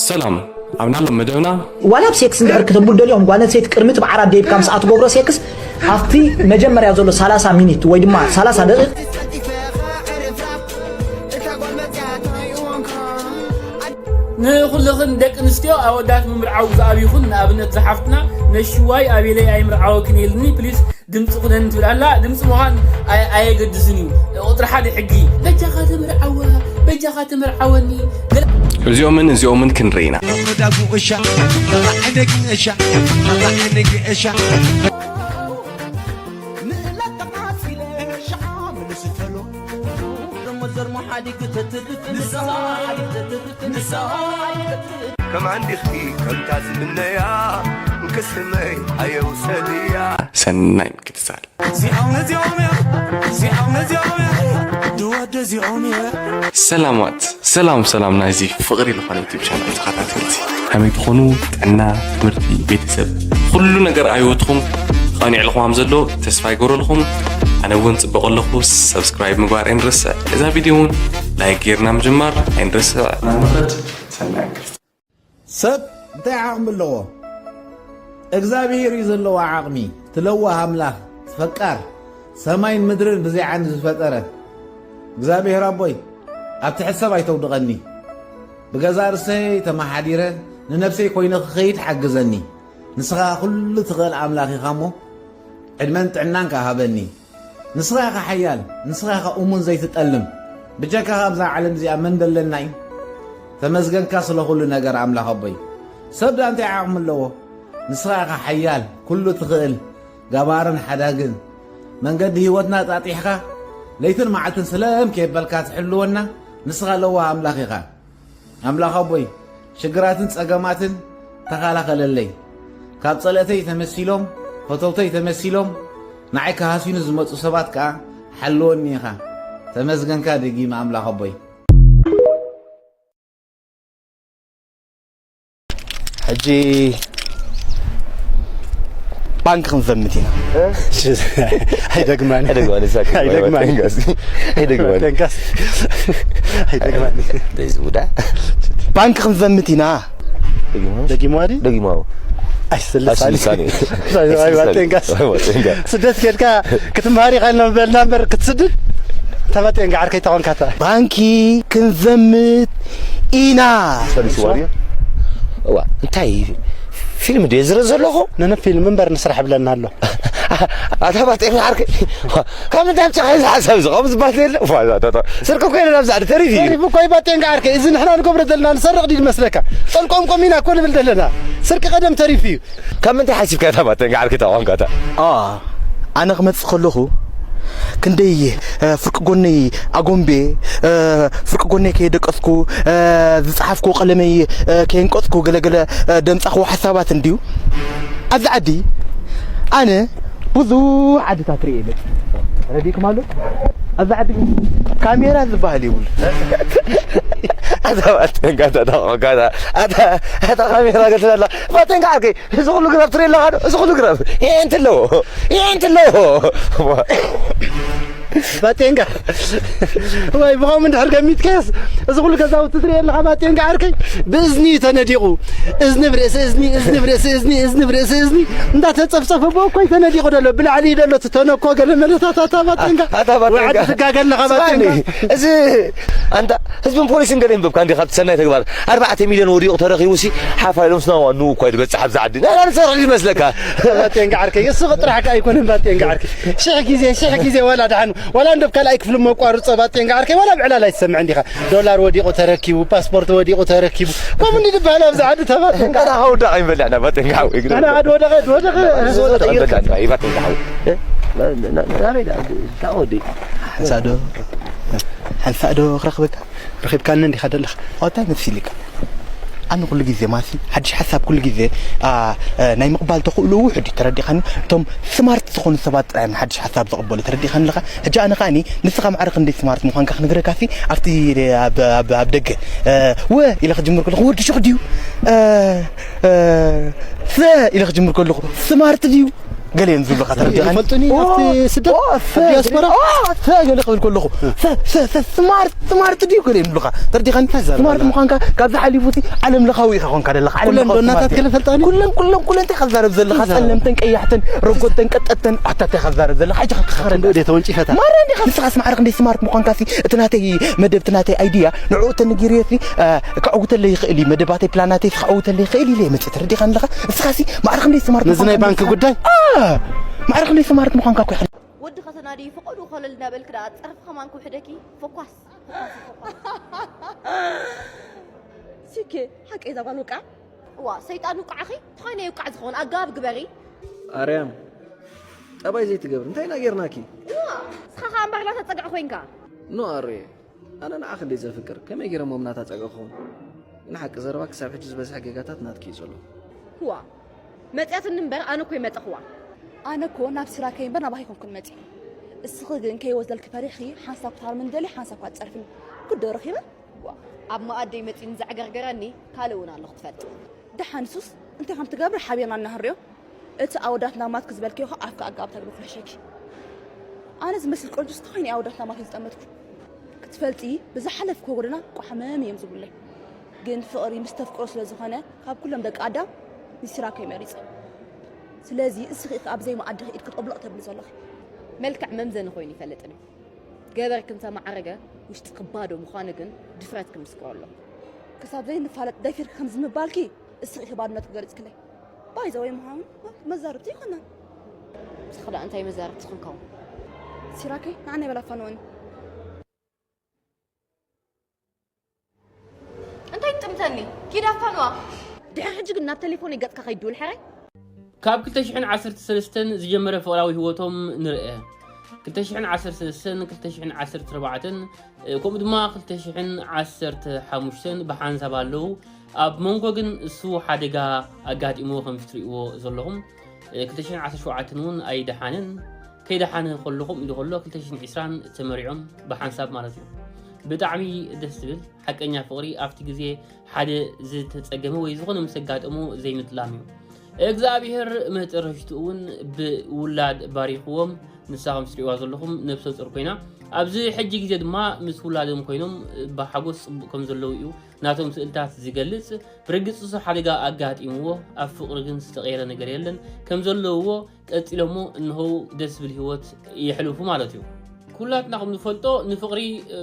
ሰላም፣ ኣብ ናሎም መደብና ዋላ ኣብ ሴክስ እንድሕር ክተብሉ ደልዮም ጓል ኣንስተይቲ ቅድሚ እቲ ብዓራት ደይብካ ምስኣ ትገብሮ ሴክስ ኣብቲ መጀመርያ ዘሎ ሰላሳ ሚኒት ወይ ድማ ሰላሳ ደቂቕ ንኹልኽን ደቂ ኣንስትዮ ኣወዳት ምምርዓው ዝኣብይኹን ንኣብነት ዝሓፍትና ነሽዋይ ኣቤለይ ኣይምርዓወክን የልኒ ፕሊስ ድምፂ ኩነን ትብል ኣላ ድምፂ ምዃን ኣየገድስን እዩ ቁፅሪ ሓደ ሕጊ በጃኻ ተምርዓዋ በጃኻ ተምርዓወኒ እዚኦምን እዚኦምን ክንርኢ ኢና። ከማን ዲኽቲ ከምታ ዝምነያ እንክስመይ ኣየውሰድያ ሰናይ ምክትታል። እዚኦም እዚኦም እዮም እዚኦም እዚኦም እዮም ድወደ እዚኦም እዮም ሰላማት ሰላም ሰላም ናይዚ ፍቕሪ ዝኾነ ዩቲብ ቻናል ተኸታተልቲ ከመይ ትኾኑ? ጥዕና፣ ትምህርቲ፣ ቤተሰብ ኩሉ ነገር ኣብ ህይወትኹም ቐኒዕልኹም ከም ዘሎ ተስፋ ይገብረልኹም። ኣነ እውን ፅበቕ ኣለኹ። ሰብስክራይብ ምግባር ኣይንረስዕ። እዛ ቪድዮ እውን ላይክ ጌርና ምጅማር ኣይንረስዕ። ናንኸድ ሰናይ እንክልቲ ሰብ እንታይ ዓቕሚ ኣለዎ? እግዚኣብሔር እዩ ዘለዎ ዓቕሚ። ትለዋህ ኣምላኽ ፈቃር ሰማይን ምድርን ብዘይ ዓንዲ ዝፈጠረ እግዚኣብሔር ኣቦይ ኣብቲ ሕሰብ ኣይተውድቐኒ። ብገዛ ርእሰይ ተመሓዲረ ንነብሰይ ኮይነ ክኸይድ ሓግዘኒ። ንስኻ ኩሉ ትኽእል ኣምላኽ ኢኻ እሞ ዕድመን ጥዕናን ከኣ ሃበኒ። ንስኻ ኢኻ ሓያል፣ ንስኻ ኢኻ እሙን ዘይትጠልም። ብጀካኻ ኣብዛ ዓለም እዚኣ መን ደለና እዩ? ተመስገንካ ስለ ኩሉ ነገር ኣምላኽ ኣቦይ። ሰብ ደኣ እንታይ ዓቕሚ ኣለዎ? ንስኻ ኢኻ ሓያል፣ ኩሉ ትኽእል፣ ገባርን ሓዳግን። መንገዲ ህይወትና ጣጢሕካ ለይትን መዓልትን ስለም ከየበልካ ትሕልወና ንስኻ ለዋህ ኣምላኽ ኢኻ። ኣምላኽ ኣቦይ ሽግራትን ጸገማትን ተኻላኸለለይ። ካብ ጸለእተይ ተመሲሎም ፈተውተይ ተመሲሎም ንዓይ ክሃስዩኒ ዝመጹ ሰባት ከኣ ሓልወኒ ኢኻ። ተመስገንካ ደጊመ ኣምላኽ ኣቦይ። ሕጂ ባንክ ክንዘምት ኢና። ኣይደግማን ኣይደግማን እዛ ኣይደግማን። ኣይደግማን። ኣይደግማን። ኣይደግማን። ደይ ዝውዳ ባንክ ክንዘምት ኢና። ደጊማ ድዩ? ደጊማ። ኣይስልሳኒ። ኣይስልሳኒ። ኣይዋ፣ ቴንጋስ። ኣይዋ፣ ቴንጋ። ስደት ኬድካ ክትምሃር ኢኻ ኢልና ምበልና እምበር ክትስድድ ተባጤንጋ ዓርከይ ተኾንካታ። ባንኪ ክንዘምት ኢና። ሰሊስዋ ድዩ? እዋ፣ እንታይ ፊልም ድየ ዝርኢ ዘለኹ? ነነ ፊልም እምበር ንስራሕ ብለና ኣሎ። ኣታ ባጤንጋ ዓርከይ፣ ካብ ምንታይ ኣምፂእኻ እዚ ሓሳብ እዚ? ከምኡ ዝበሃል የለ። ዋ፣ እዛ፣ እታ፣ እታ፣ ስርቂ እኮ የለን ኣብዚ ዓዲ፣ ተሪፉ እዩ። ተሪፉ እኮ እዩ ባጤንጋ ዓርከይ። እዚ ንሕና ንገብሮ ዘለና ንሰርቕ ድዩ ዝመስለካ? ጠልቆምቆም ኢና እኮ ንብል ዘለና። ስርቂ ቀደም ተሪፉ እዩ። ካብ ምንታይ ሓሲብካ እታ ባጤንጋ ዓርከይ ተቋምካታ? ኣ፣ ኣነ ክመጽእ ከለኹ ክንደይ፣ እ፣ ፍርቂ ጎነይ ኣጎምቤ፣ እ፣ ፍርቂ ጎነይ ከየደቀስኩ፣ እ፣ ዝጸሓፍኩ ቀለመይ፣ እ፣ ከየንቀጽኩ ገለገለ፣ እ፣ ደምጻኽዎ ሓሳባት እንድዩ። ኣብዚ ዓዲ ኣነ ብዙሕ ዓድታት ርእየ መጽእ። ረዲእኩም ኣሎ? ኣብዚ ዓዲ ግን ካሜራ ዝበሃል የብሉ። ኣታ ባጤንጋ፣ ኣታ፣ ኣታ፣ ኣታ፣ ኣታ ካሜራ ገትላ ኣላ። ባጤንጋ ዓርከይ፣ እዚ ኩሉ ግራብ ትርኢ ኣለኻ ዶ? እዚ ኩሉ ግራብ። ይሄ እንትን ኣለዎ። ይሄ እንትን ኣለዎ። ባጤንጋ። ወይ ብኸምኡ እንድሕር ገሚትካስ፣ እዚ ኩሉ ገዛውቲ ትርኢ ኣለኻ ባጤንጋ ዓርከይ? ብእዝኒ እዩ ተነዲቑ። እዝኒ ብርእሲ እዝኒ፣ እዝኒ ብርእሲ እዝኒ፣ እዝኒ ብርእሲ እዝኒ። እንዳተጸፍጸፈ ብኡ እኮ እዩ ተነዲቑ ዘሎ። ብላዕሊ እዩ ዘሎ እቲ ተነኮ ገለ መለታታት ባጤንጋ። ኣታ ባጤንጋ። ውዕድ ትጋገ ኣለኻ ስማዕኒ፣ ባጤንጋ። እዚ ኣንታ ህዝብን ፖሊስን ገለ ይንበብካ እንዲኻ ኣብቲ ሰናይ ተግባር። ኣርባዕተ ሚልዮን ወዲቑ ተረኺቡ ሲ ሓፋ ኢሎም ስናዋ ንኡ እኳ ይበጽሕ ኣብዛ ዓዲ። ናና ንሰርሕ ድዩ መስለካ? ባጤንጋ ዓርከይ፣ እሱ ጥራሕ ከኣ ኣይኮነን ባጤንጋ ዓርከይ። ሽሕ ግዜ፣ ሽሕ ግዜ ዋላ ደሓን፣ ዋላ እንዶ ኣብ ካልኣይ ክፍሊ መቋርጾ ባጤንጋ ዓርከይ፣ ዋላ ኣብ ዕላል ኣይትሰምዕን ዲኻ? ዶላር ወዲቑ ተረኪቡ፣ ፓስፖርት ወዲቑ ተረኪቡ። ከምኡ እንዲ ዝበሃል ኣብዛ ዓዲ እታ ባጤንጋ። ኣታ ሓው ደኣ ኣይንበልዕና ባጤንጋ ሓው። ኣነ ዓዲ ወደቐ፣ ወደቐ፣ ወደቐ። ኣይንበልዕና፣ ባጤንጋ ሓው። እ? ና-፣ ና-፣ ናበይ ደኣ? እንታይ ወዲ? ሓንሳእ ዶ፣ ሓንሳእ ዶ ክረኽበካ? ረኺብካኒ እንዲኻ ዘለኻ። ኣታ ነፍሲ ኢልካ። ኣነ ኩሉ ግዜ ማሲ ሓድሽ ሓሳብ ኩሉ ግዜ፣ ኣ፣ እ፣ ናይ ምቕባል ተኽእሎ ውሑድ እዩ፣ ተረዲኻኒ? እቶም ስማርት ዝኾኑ ሰባት ጥራይ እዮም ንሓድሽ ሓሳብ ዝቕበሉ፣ ተረዲኻኒ ኣለኻ? ሕጂ ኣነ ከኣኒ ንስኻ ማዕረ ክንደይ ስማርት ምዃንካ ክነግረካሲ፣ ኣብቲ፣ ኣብ፣ ኣብ፣ ኣብ ደገ፣ እ፣ ወ ኢለ ክጅምር ከለኹ፣ ወዲ ሹቕ ድዩ? እ፣ እ፣ ሰ ኢለ ክጅምር ከለኹ፣ ስማርት ድዩ? ገለ እዮም ዝብሉኻ፣ ተረዲኻኒ? ይፈልጡኒ፣ ኦ፣ ኣብቲ ስደት፣ ኦ፣ ኣብ ፈ-፣ ዲያስፖራ? ኦ፣ ፈ-፣ ገለ ክብል ከለኹ፣ ፈ-፣ ፈ-፣ ፈ-፣ ስማርት፣ ስማርት ድዩ ገለ እዮም ዝብሉኻ፣ ተረዲኻኒ? እንታይ ይዛረቡ? ስማርት ምዃንካ ካብዛ ሓሊፉ ዓለም ለኻዊ ኢኻ ኮንካ ዘለኻ፣ ዓለም ኩለን ለኻዊ ዶናታት ስማርት ገለ ፈልጣኒ? ኩለን፣ ኩለን፣ ኩለን እንታይ ኢኻ ትዛረብ ዘለኻ? እንታይ ይዛረቡ? ጸለምተን፣ ቀያሕተን፣ ረጎድተን፣ ቀጠጥተን፣ ኣታ እንታይ ኢኻ ትዛረብ ዘለኻ? ሕጂ ከክኸረዳ። ክንዱ እደ ተወንጪፈታ። ማራ እንዲኻ ንስኻስ ማዕረ ክንደይ ስማርት ምዃንካሲ፣ እቲ ናተይ መደብ፣ እቲ ናተይ ኣይድያ፣ ንዕኡ ተነጊርዮሲ፣ እ፣ ከዕውተለይ ይኽእል እዩ፣ መደባተይ ፕላናተይ ከዕውተለይ ይኽእል ኢለ እየ መጽእ፣ ተረዲኻኒ ኣለኻ? ንስኻሲ ማዕረ ክንደይ ስማርት ነዚ ናይ ምዃንካ ባንክ ንስኻ ጉዳይ? አ፣ ማዕረ ክንደይ ስማርት ምዃንካ እኮ ይሕል-። ወዲ ከተናዲ ፈቐዱ ኮለል እናበልክ ደኣ ጸርፊ ከማን ክውሕደኪ። ፎኳስ፣ ፎኳስ፣ ፎኳስ። ሲኬ፣ ሓቀይ እዛ ጓል ውቃዕ? እዋ፣ ሰይጣን ውቃዕኺ? እንተኾይነ ይውቃዕ ዝኸውን ኣገባብ ግበሪ። ኣርያም፣ ጠባይ ዘይትገብሪ፣ እንታይ ኢና ጌርናኪ? እዋ፣ ንስኻ ኸኣ እምበር እናተጸግዐ ኮይንካ። ኖ ኣሮየ፣ ኣነ ንዓኺ እንድየ ዘፍቅር፣ ከመይ ገይረ እሞ ናታ ጸግዒ ክኸውን? ግን ሓቂ ዘረባ ክሳብ ሕጂ ዝበዝሐ ጌጋታት ናትኪ እዩ ዘሎ። እዋ፣ መጽያትኒ እምበር ኣነ እኮ ይመጸኽዋ። ኣነ እኮ ናብ ስራከይ እምበር ናባኺ ኣይኮንኩን መጽየ። እስኺ ግን ከይወስደልኪ ፈሪሕኺ ሓንሳብ ክትሃርምኒ ደልየ ሓንሳብ ክትጸርፍኒ። ግዶ ረኺበ? ዋ፣ ኣብ መኣደይ መጺኡ ንዘዕገርገረኒ ካልእ እውን ኣሎ ክትፈልጥ። ደሓን ንሱስ እንታይ ከም ትገብር ሓቢርና እናሃርዮ። እቲ ኣወዳት ናማት ክዝበልክዮ ኸ ኣፍካ ኣጋብ ተግቢ ክሕሸኪ። ኣነ ዝመስል ቆንጆ ስተ ኾይነ ኣወዳት ናማት ዝጠመትኩ። ክትፈልጢ ብዝሓለፍክዎ ጎደና ቋሕመም እዮም ዝብሉለይ። ግን ፍቕሪ ምስ ተፍቅሮ ስለ ዝኾነ ካብ ኩሎም ደቂ ኣዳም ንሲራከይ መሪጸ። ስለዚ እስኺ ኢኺ ኣብ ዘይመኣድኺ ኢድ ክትቕብሎ ተብሊ ዘለኺ። መልክዕ መምዘኒ ኮይኑ ይፈልጥን እዩ። ገበርኪ እንተማዕረገ ውሽጥኪ ባዶ ምዃኑ ግን ድፍረትኪ ምስክሮ ኣሎ። ክሳብ ዘይንፋለጥ ደፊርኪ ከምዚ ምባልኪ እስኺ ኢኺ ባዶነትኪ ገሊጽክለይ። ባይ ዘ ወይ ምዃኑ መዛርብቲ ይኾና። ንስኺ ደኣ እንታይ መዛርብቲ ክንከውን? ሲራከይ ንዓና ይበላ ፋንወኒ። እንታይ ትጥምተኒ? ኪድ ኣፋንዋ። ድሕሪ ሕጂ ግን ናብ ቴሌፎነይ ገጽካ ከይትድውል ሕራይ። ካብ ክልተ ሽሕን ዓሰርተ ሰለስተን ዝጀመረ ፍቕራዊ ህይወቶም ንርአ። ክልተ ሽሕን ዓሰርተ ሰለስተን፣ ክልተ ሽሕን ዓሰርተ ኣርባዕተን፣ እ፣ ከምኡ ድማ ክልተ ሽሕን ዓሰርተ ሓሙሽተን ብሓንሳብ ኣለዉ። ኣብ መንጎ ግን እሱ ሓደጋ ኣጋጢምዎ ከምዚ ትርእይዎ ዘለኹም። እ፣ ክልተ ሽሕን ዓሰርተ ሸውዓተን እውን ኣይደሓንን። ከይደሓነ ከሎ፣ ከምኡ ኢሉ ከሎ፣ ክልተ ሽሕን ዕስራን ተመሪዖም ብሓንሳብ ማለት እዩ። ብጣዕሚ ደስ ዝብል ሓቀኛ ፍቕሪ፣ ኣብቲ ግዜ ሓደ ዝተጸገመ ወይ ዝኾነ ምስ ኣጋጠሞ ዘይምጥላም እዩ። እግዚኣብሔር መጨረሽትኡ እውን ብውላድ ባሪኽዎም። ንሳ ከም ትሪእዋ ዘለኹም ነብሰ ጡር ኮይና፣ ኣብዚ ሕጂ ግዜ ድማ ምስ ውላዶም ኮይኖም ብሓጎስ ጽቡቕ ከም ዘለዉ እዩ ናቶም ስእልታት ዝገልጽ። ብርግጽ እሱ ሓደጋ ኣጋጢምዎ፣ ኣብ ፍቕሪ ግን ዝተቐየረ ነገር የለን። ከም ዘለውዎ ቀጺሎሞ እንሆ ደስ ዝብል ህይወት የሕልፉ ማለት እዩ። ኩላትና ከም ንፈልጦ ንፍቕሪ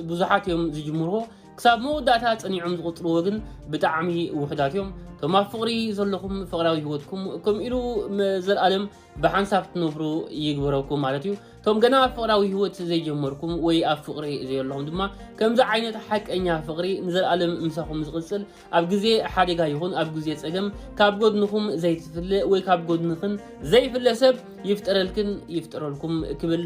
ብዙሓት እዮም ዝጅምርዎ፣ ክሳብ መወዳእታ ጸኒዖም ዝቕጽልዎ ግን ብጣዕሚ ውሑዳት እዮም። እቶም ኣብ ፍቕሪ ዘለኹም ፍቕራዊ ህይወትኩም ከምኡ ኢሉ መ-፣ ዘልኣለም ብሓንሳብ ክትነብሩ ይግበረኩም ማለት እዩ። እቶም ገና ፍቕራዊ ህይወት ዘይጀመርኩም ወይ ኣብ ፍቕሪ ዘየለኹም ድማ ከምዚ ዓይነት ሓቀኛ ፍቕሪ ንዘልኣለም ምሳኹም ዝቕጽል ኣብ ግዜ ሓደጋ ይኹን ኣብ ግዜ ጸገም ካብ ጎድንኹም ዘይትፍለ ወይ ካብ ጎድንኽን ዘይፍለ ሰብ ይፍጠረልክን ይፍጠረልኩም ክብል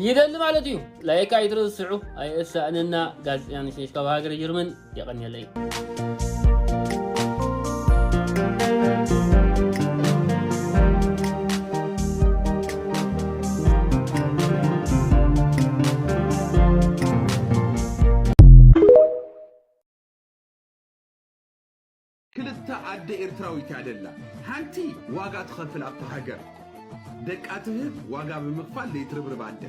ይደሊ ማለት እዩ። ላይክ ኣይትረስዑ፣ ኣየሳእነና። ጋዜጠኛ ነሽነሽ ካብ ሃገረ ጀርመን፣ የቐንየለይ። ክልተ ኣደ ኤርትራዊት እያ ደላ። ሓንቲ ዋጋ ትኸፍል ኣብታ ሃገር፣ ደቃ ትህብ፣ ዋጋ ብምኽፋል ዘይትርብርብ ኣደ።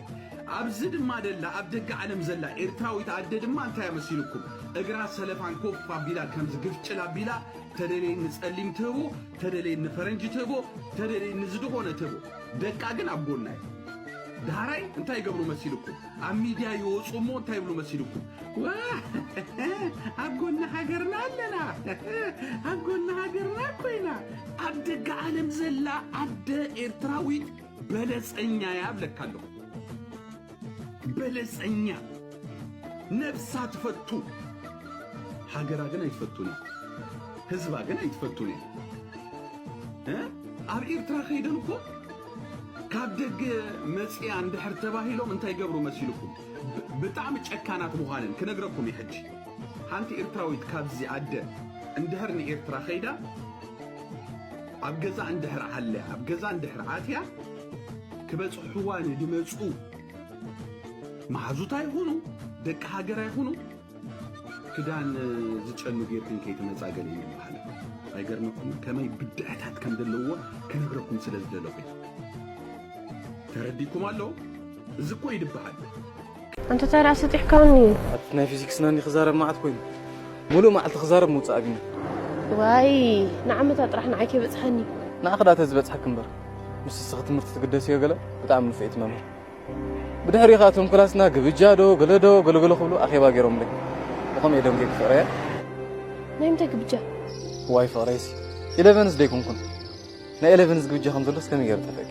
ኣብዚ ድማ ደላ፣ ኣብ ደገ ዓለም ዘላ ኤርትራዊት ኣደ ድማ እንታይ እያ መሲልኩም? እግራ ሰለፋን ኮፍ ኣቢላ፣ ከምዚ ግፍጭል ኣቢላ፣ ተደለየኒ ጸሊም ትህቦ፣ ተደለየኒ ፈረንጂ ትህቦ፣ ተደለየኒ ዝድኾነ ትህቦ። ደቃ ግን ኣብ ጎና እዩ። ዳሕራይ እንታይ ይገብሩ መሲልኩም? ኣብ ሚድያ ይወፁ እሞ እንታይ ይብሉ መሲልኩም? ዋ፣ ኣብ ጎኒ ሃገርና ኣለና፣ ኣብ ጎኒ ሃገርና ኮይና። ኣብ ደገ ዓለም ዘላ ኣደ ኤርትራዊት በለፀኛ እያ እብለካ ኣለኹ። በለፀኛ፣ ነብሳ ትፈቱ፣ ሃገራ ግን ኣይትፈቱን እያ፣ ህዝባ ግን ኣይትፈቱን እያ። እ? ኣብ ኤርትራ ከይደን እኮ ካብ ደገ መጽያ እንድሕር ተባሂሎም እንታይ ይገብሩ መሲልኩም? ብ-፣ ብጣዕሚ ጨካናት ምዃነን ክነግረኩም እየ ሕጂ። ሓንቲ ኤርትራዊት ካብዚ ኣደ እንድሕር ንኤርትራ ከይዳ፣ ኣብ ገዛ እንድሕር ዓልያ፣ ኣብ ገዛ እንድሕር ኣትያ፣ ክበጽሕዋ ንድመጹ መሓዙታ ይኹኑ፣ ደቂ ሃገራ ይኹኑ፣ ክዳን ዝጨኑ ጌርክን ከይትመጻ ገለ ይበሃል። ኣይገርመኩምን? ከመይ ብድዐታት ከም ዘለውዎ ክነግረኩም ስለ ዝደለኹ። ተረዲኩም ኣሎ? እዚ እኮ ይድበሃል። ኣንተ ታዲያ ስጢሕካኒ። ኣብቲ ናይ ፊዚክስና እንዲ ክዛረብ መዓት ኮይኑ፣ ሙሉእ መዓልቲ ክዛረብ ምውፃእ ኣቢኒ። ዋይ፣ ንዓመታ ጥራሕ ንዓይ ከይበፅሓኒ። ንዓኺ ደኣ ተዝበፅሓኪ እምበር፣ ምስ እስኺ ትምህርቲ ትግደስዮ ገለ። ብጣዕሚ ንፍዒት መምህር። ብድሕሪኡ ከዓ እቶም ክላስና ግብጃ ዶ ገለ ዶ ገለገለ ክብሉ ኣኼባ ገይሮምለይ። ብኸምኡ እየ ደንጉየ ፍቕረያ። ናይ ምንታይ ግብጃ? ዋይ ፍቕረይሲ፣ ኢለቨንስ ደይኮንኩን። ናይ ኢለቨንስ ግብጃ ከም ዘሎስ ከመይ ገይሩ ጠፍእኪ?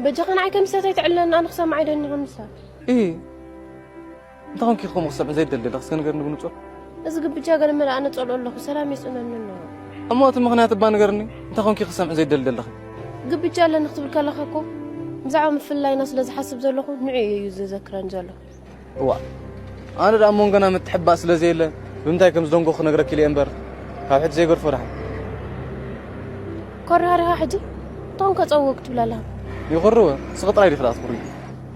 በጃኻ ንዓይ ከም ሰብ ኣይትዕለኒ፣ ኣነ ክሰምዓ ኣይደኒ ከም ሰብ። ኢ እንተ ኾንኪ ከምኡ ክሰምዕ ዘይደሊ ኣለኺ፣ እስከ ንገርኒ ብንጹር። እዚ ግብጃ ገለ መለ ኣነ ጸልኦ ኣለኹ፣ ሰላም የስእነኒ ኣሎ። እሞ እቲ ምኽንያት እባ ንገርኒ፣ እንተ ኾንኪ ክሰምዕ ዘይደሊ ኣለኺ? ግብጃ ኣለኒ ክትብል ከለኻ እኮ ብዛዕባ ምፍልላይና ስለ ዝሓስብ ዘለኹ ንዕኡ እዩ ዘዘክረኒ ዘሎ። እዋ፣ ኣነ ደኣ መንጎና ምትሕባእ ስለ ዘየለ ብምንታይ ከም ዝደንጎ ክነግረኪ ኢለ እምበር፣ ካብ ሕጂ ዘይገድፎ ደሓን። ኮራሪኻ ሕጂ እንተኾንካ ጸውዕ ክትብል ኣለኻ። ይኹርወ፣ ስቕ ጥራይ ዲኺ ደኣ ትኹሪ?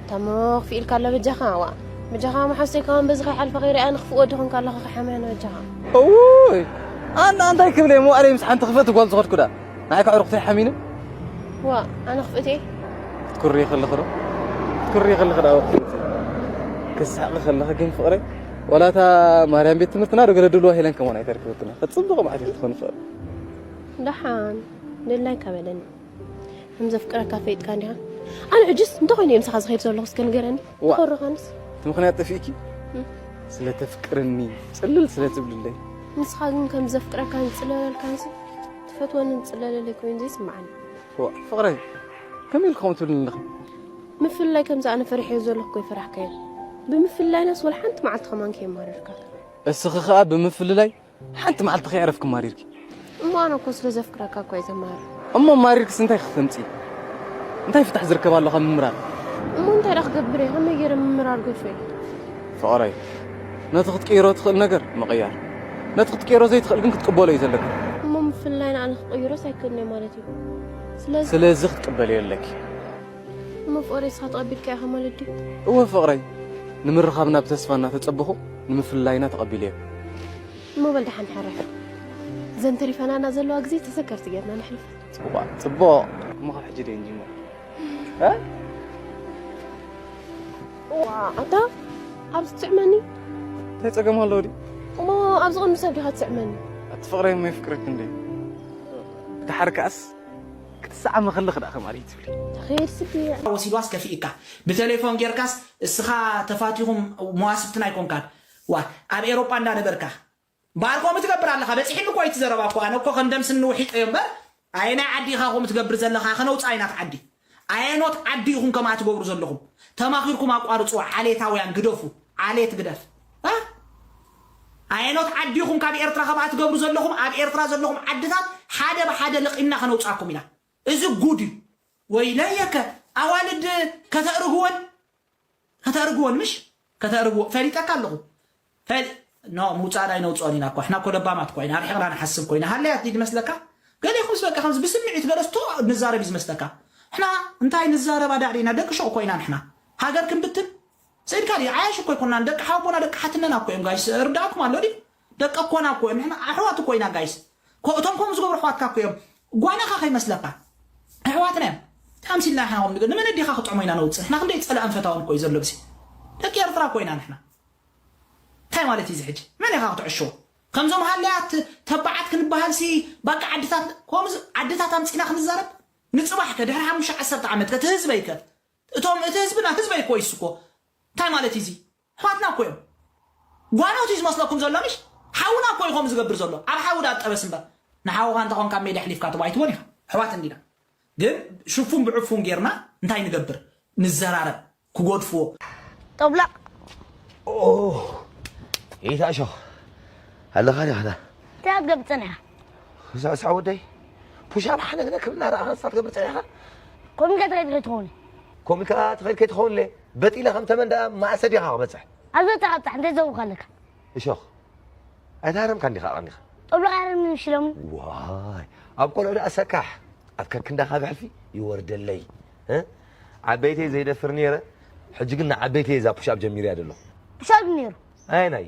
ታሞ ክፍእ ኢልካ ኣሎ በጃኻ። ዋ፣ በጃኻ መሓሰይ ከማን በዚ ከይሓልፈ ከይርኣ ንኽፍእ ወዲ ኾንካ ኣለኻ፣ ከሓምያ ንበጃኻ። እውይ፣ ኣነ እንታይ ክብል እየ፣ መዋእለይ ምስ ሓንቲ ክፍእቲ ጓል ዝኸድኩ ደኣ። ንዓይ ከዕርኹተይ ሓሚነ? ዋ፣ ኣነ ክፍእቲ እየ? ክትኩሪ ከለኺ ዶ? ክትኩሪ ከለኺ ደኣ ወቅቲ። ክስሕቂ ከለኺ ግን ፍቕረይ፣ ዋላ እታ ማርያም ቤት ትምህርትና ዶ ገለ ድልዋ ሄለን ከማን ኣይተርክበትና። ክትጽብቕ መዓት ኢኺ ትኾኒ ፍቕረይ። ደሓን፣ ደላይካ በለኒ። ከም ዘፍቅረካ ፈይጥካ እንዲኻ። ኣነ ሕጅስ እንታይ ኮይኑ እየ ምሳኻ ዝኸይድ ዘለኹ እስከ ንገረኒ። ዋ። ኮረኻንስ? እቲ ምኽንያት ጠፊእኪ? እም። ስለ ተፍቅርኒ፣ ጽልል ስለ ትብልለይ። ንስኻ ግን ከም ዘፍቅረካን ዝጽለለልካንሲ ትፈትወንን ትጽለለለይ ኮይኑ ዘይስምዓኒ። ዋ፣ ፍቕረይ፣ ከመይ ኢልኪ ከምኡ ትብልኒ ኣለኺ? ምፍልላይ ከምዚ ኣነ ፈሪሐዮ ዘለኹ እኮ ይፈራሕካዮ። ብምፍልላይናስ ወላ ሓንቲ መዓልቲ ከማን ከየማረርካ። እስኺ ኸኣ ብምፍልላይ ሓንቲ መዓልቲ ከየዕረፍኪ ማሪርኪ። እሞ ኣነ እኮ ስለ ዘፍቅረካ እኮ እየ ዘማርር። እሞ ማሪርክስ እንታይ ክተምጺ? እንታይ ፍታሕ ዝርከብ ኣሎ ካብ ምምራር? እሞ እንታይ ደኣ ክገብር እየ? ከመይ ገይረ ምምራር ገድፎ እየ? ፍቕረይ፣ ነቲ ክትቅይሮ ትኽእል ነገር ምቕያር፣ ነቲ ክትቅይሮ ዘይትኽእል ግን ክትቅበሎ እዩ ዘለካ። እሞ ምፍልላይና ኣነ ክቕይሮስ ኣይክእልን እየ ማለት እዩ። ስለዚ ስለዚ ክትቅበልዮ ኣለኪ። እሞ ፍቕረይ ንስኻ ተቐቢልካዮ ኢኻ ማለት ድዩ? እወ ፍቕረይ፣ ንምርኻብና ብተስፋ እናተጸበኹ ንምፍልላይና ተቐቢለዮ። እሞ በል ደሓን ሕርሕ። እዘን ተሪፈናና ዘለዋ ግዜ ተዘከርቲ ጌርና ነሕልፈን። ጽቡቕ፣ ጽቡቕ። እሞ ካብ ሕጂ ደይ ንጅምር። እ? ዋ፣ ኣታ ኣብዚ ትስዕመኒ? እንታይ ጸገም ኣለዎ ድዩ? እሞ ኣብዚ ቅድሚ ሰብ ዲኻ ትስዕመኒ? ኣቲ ፍቕረይ እሞ የፍቅረኪ እንዴ? ደሓር ከኣስ ክትሰዓሚ ከለኺ ደኣ ከማን እዩ ትብሊ። ተኸየድ ስዲ። ወሲድዋስ ከፊእካ። ብቴሌፎን ጌርካስ እስኻ ተፋቲኹም መዋስብትን ኣይኮንካን። ዋ፣ ኣብ ኤሮጳ እንዳነበርካ። እምበኣር ከምኡ ትገብር ኣለኻ። በጺሕኒ እኮ እቲ ዘረባ እኮ። ኣነ እኮ ከም ደም ስኒ ውሒጠዮ እምበር፣ ኣየናይ ዓዲ ኢኻ ከምኡ ትገብር ዘለኻ? ከነውጽኣ ኢና እቲ ዓዲ። ኣየኖት ዓዲ ኢኹም ከምኣ ትገብሩ ዘለኹም? ተማኺርኩም ኣቋርጽዎ። ዓሌታውያን ግደፉ። ዓሌት ግደፍ። እ? ኣየኖት ዓዲ ኢኹም ካብ ኤርትራ ከምኣ ትገብሩ ዘለኹም? ኣብ ኤርትራ ዘለኹም ዓድታት ሓደ ብሓደ ለቒምና ከነውጽኣኩም ኢና። እዚ ጉድ እዩ። ወይለየከ ኣዋልድ ከተእርግወን፣ ከተእርግወን ምሽ? ከተእርግዎ ፈሊጠካ ኣለኹ። ፈል-፣ ኖ፣ ምውጻእ ዳይ ነውጽኦን ኢና እኮ። ሕና እኮ ለባማት እኮ ኢና። ኣርሒቕና ንሓስብ እኮ ኢና። ሃለያት ድዩ ዝመስለካ? ገሌኹምስ በቃ ከምዚ ብስምዒት ገለስቶ ንዛረብ እዩ ዝመስለካ። ሕና እንታይ ንዛረብ ኣዳዕዲና ደቂ ሸቕ እኮ ኢና ንሕና። ሃገር ክንብትን? ስኢድካ ድዩ? ዓያሽ እኮ ኣይኮናን። ደቂ ሓውቦና ደቂ ሓትነና እኮ እዮም ጋይስ። እርዳእኩም ኣሎ ድዩ? ደቂ ኣኮና እኮ እዮም። ንሕና ኣሕዋት እኮ ኢና ጋይስ። ኮ-፣ እቶም ከምኡ ዝገብሩ ኣሕዋትካ እኮ እዮም። ጓናኻ ከይመስለካ። ኣሕዋትና እዮም። ተኣምሲልና ንሕና ከም ንግ-፣ ንመን ኣዲኻ ክጥዕሞ ኢና ነውጽእ? ንሕና ክንደይ ጸላእን ፈታውን እኮ እዩ ዘሎ ብሲ። ደቂ ኤርትራ እኮ ኢና ንሕና። እንታይ ማለት እዩ እዚ ሕጂ? መን ኢኻ ክትዕሽዎ? ከምዞም ሃለያት ተባዓት ክንበሃልሲ ባቃ ዓድታት፣ ከምዚ ዓድታት ኣምጺና ክንዛረብ? ንጽባሕ ከ ድሕሪ ሓሙሽተ ዓሰርተ ዓመት ከ እቲ ህዝበይ ከ? እቶም፣ እቲ ህዝብና ህዝበይ እኮ እዩ እኮ። እንታይ ማለት እዩ እዚ? ኣሕዋትና እኮ እዮም። ጓኖት እዩ ዝመስለኩም ዘሎ ምሽ? ሓውና እኮ እዩ ከምኡ ዝገብር ዘሎ። ኣብ ሓዊ ዳ ጠበስ እምበር። ንሓውኻ እንተኾንካ ሜዳ ኣሕሊፍካ ትቦ ኣይትቦን ኢኻ። ኣሕዋት እንዲና። ግን ሽፉን ብዕፉን ጌርና እንታይ ንገብር? ንዘራረብ። ክጎድፍዎ። ጠብላቕ። ኦ፣ ይታ እሾኽ ኣለኻ ዲኻ? እንታይ ክትገብር ጸኒሕካ? ሳዕ ሳዕ ወደይ፣ ፑሽ ኣፕ ሓነግነ ክብልና ረኣኻ ንሳ ትገብር ጸኒሕካ? ኮሚካ ተኸይድ ከይትኸውን። ኮሚካ ተኸይድ ከይትኸውን ለ፣ በጢለ ከም ተመን ደኣ መኣሰ ዲኻ ክበጽሕ? ኣብ ዘተቐጥሕ እንታይ ዘውካ ኣለካ? እሾኽ፣ ኣይተሃረምካ እንዲኻ ኣቐኒኻ። ጠብላቕ ያረምኒ ምሽ ኢሎምኒ። ዋይ፣ ኣብ ቆልዑ ደኣ ሰካሕ፣ ኣብ ከክንዳኻ ብሕልፊ ይወርደለይ። እ? ዓበይተይ ዘይደፍር ነይረ፣ ሕጂ ግን ንዓበይተይ እዛ ፑሽ ኣፕ ጀሚረያ ደለኹ። ፑሽ ኣፕ ነይሩ? ኣይ ናይ፣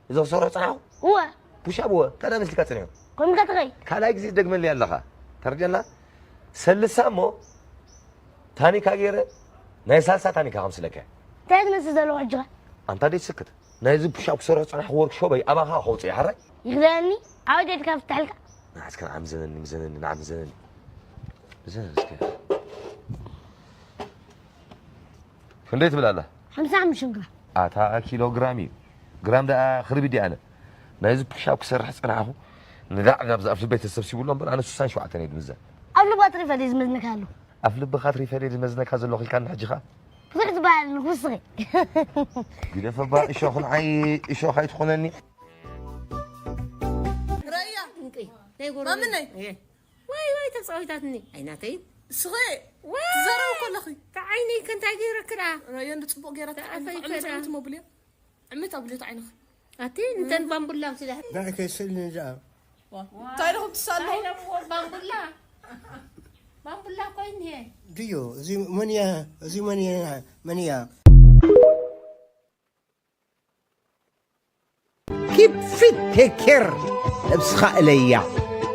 እዚ ክሰርሖ ጸናሕኩ? እወ። ፑሽ ኣፕ እወ፣ ታዲያ መስሊካ ጸኒሑ? ኮሚካ ተኸይ። ካልኣይ ግዜ ትደግመለይ ኣለኻ። ተረድአና? ሰልሳ እሞ፣ ታኒካ ገይረ፣ ናይ ሳልሳ ታኒካ ከምስለካ። እንታይ ትመስል ዘለኹ ሕጂ ኸ? ኣንታ ደይ ትስክት። ናይዚ ፑሻፕ ክሰርሖ ዝጸናሕኩ ወርክሾፐይ ኣባኻ ከውጽእ እየ፣ ሓራይ? ይኽደነኒ? ዓወት ኢልካ ፍትሐልካ? ንዓስከ ንዓም ዘነኒ፣ ምዘነኒ፣ ንዓም ዘነኒ። ምዘነኒ እስከ። ክንደይ ትብል ኣላ? ሓምሳ ሓሙሽተ ግራም። ኣታ ኪሎ ግራም እዩ። ግራም ደኣ ክርቢድ እየ ኣነ። ናይዚ ፑሻፕ ክሰርሕ ዝጸናሕኩ ንዳዕ ጋብዛ ኣብ ልበይ ተሰብሲቡ ኣሎ እምበር ኣነ ስሳን ሸውዓተን እየ ዝምዘን። ኣብ ልባ ትሪፈል እዩ ዝመዝነካ ኣሎ። ኣፍ ልብኻ ትሪፈል እየ ዝመዝነካ ዘለኹ ኢልካኒ ሕጂ ኸኣ? ብዙሕ ዝበሃል ንኽውስኺ። ግደፈባ እሾኽ ንዓይ እሾኽ ኣይትኾነኒ። ረያ እንቂ ናይ ጎረቤት ማምነይ እየ። ዋይ ዋይ ተጻዊታትኒ ኣይናተይ ስኸ ትዘረው ከለኺ ተዓይነይ ከንታይ ገይረክዳ ረያ እንዲ ጽቡቅ ገይራ ተዓፈይ ከዳ። ትመብልያ ዕምት ኣብልዮ ተዓይንኺ ኣቲ እንተን ባምቡላ ምስላ ንዕከይ ስእሊ ንዝኣ እንታይ ኢኹም ትሳለሙ? ባምቡላ ባምቡላ እኮ እኒሄ ድዮ እዚ መን እያ እዚ መን እያ መን እያ Keep fit, take care ነብስኻ እለያ።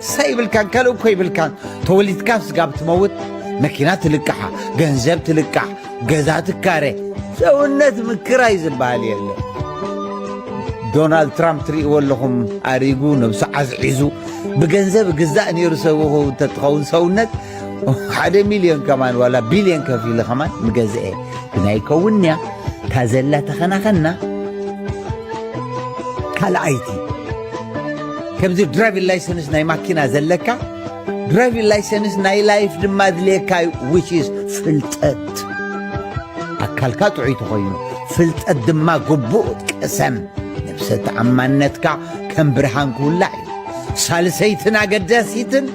ንሳ ይብልካን ካልእ እኮ ይብልካን። ተወሊድካ ስጋብ ትመውት መኪና ትልቃሓ፣ ገንዘብ ትልቃሕ፣ ገዛ ትካረ፣ ሰውነት ምክራይ ዝበሃል የለ። ዶናልድ ትራምፕ ትርእይዎ ኣለኹም፣ ኣሪጉ ነብሱ ዓዝዒዙ ብገንዘብ ግዛእ ነይሩ ሰብኹ እንተትኸውን ሰውነት ሓደ ሚልዮን ከማን ዋላ ቢልዮን ከፊሉ ከማን ምገዝአ። ግና ኣይከውንያ እታ ዘላ ተኸናኸና። ካልኣይቲ ከምዚ ድራይቪን ላይሰንስ ናይ ማኪና ዘለካ ድራይቪን ላይሰንስ ናይ ላይፍ ድማ ድልየካ እዩ which is ፍልጠት ኣካልካ ጥዑይ ተኾይኑ ፍልጠት ድማ ግቡእ ቅሰም ነብሰ ተኣማንነትካ ከም ብርሃን ክውላዕ እዩ ሳልሰይትን ኣገዳሲትን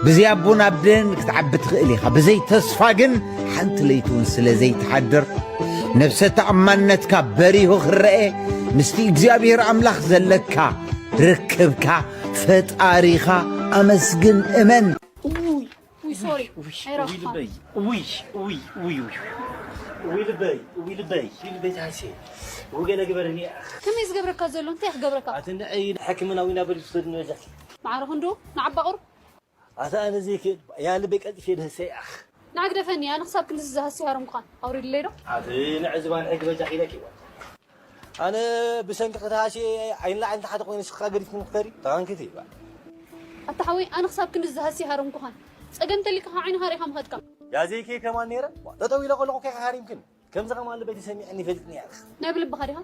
ብዘይ ኣቦን ኣደን ክትዓቢ ትኽእል ኢኻ ብዘይ ተስፋ ግን ሓንቲ ለይቲ እውን ስለ ዘይትሓድር ነብሰ ተኣማንነትካ በሪሁ ክረአ ምስቲ እግዚኣብሔር ኣምላኽ ዘለካ ርክብካ ፈጣሪኻ ኣመስግን እመን ውይ ሶሪ ኣይረኽኻን። ውይ ውይ ውይ ውይ ውይ ውይ ልበይ ውይ ልበይ ውይ ልበይ ታይሴ ውገለ ግበረኒ ኣኽ ከመይ ዝገብረካ ዘሎ እንታይ ክገብረካ ኣትንዐይ ሕክምና ዊና በል ዝሰድኒ በጃ ማዕረ ክንዱ ንዓባ ቁር ኣታ ኣነ ዘይክእል ያ ልበይ ቀልጢፈ ደህሰ ኣኽ ንዓ ግደፈኒ ኣነ ክሳብ ክንድዚ ዝሃሲ ሃረምኩኻን ኣውሪድለይ ዶ ኣትንዐ ዝባን ሕጊ በጃ ኢለኪ ኣነ ብሰንኪ ክትሃሲ ዓይን ላዕሊ ንታሕቲ ኮይኑ ንስኻ ገዲፍክኒ ክትከዲ ተቐንኪቲ ይባል ኣታ ሓወይ ኣነ ክሳብ ክንድዚ ዝሃሲ ሃረምኩኻን ጸገም ተሊካ ካብ ዓይንኻ ሪኻ ምኸድካ ያ ዘይከይ ከማን ነይረ ጠጠው ኢለ ከለኹ ከይካ ሃሪምክን ከምዚ ከማን ልበይ ተሰሚዐኒ ይፈልጥኒ እያ ናይ ብልብኻ ዲኻ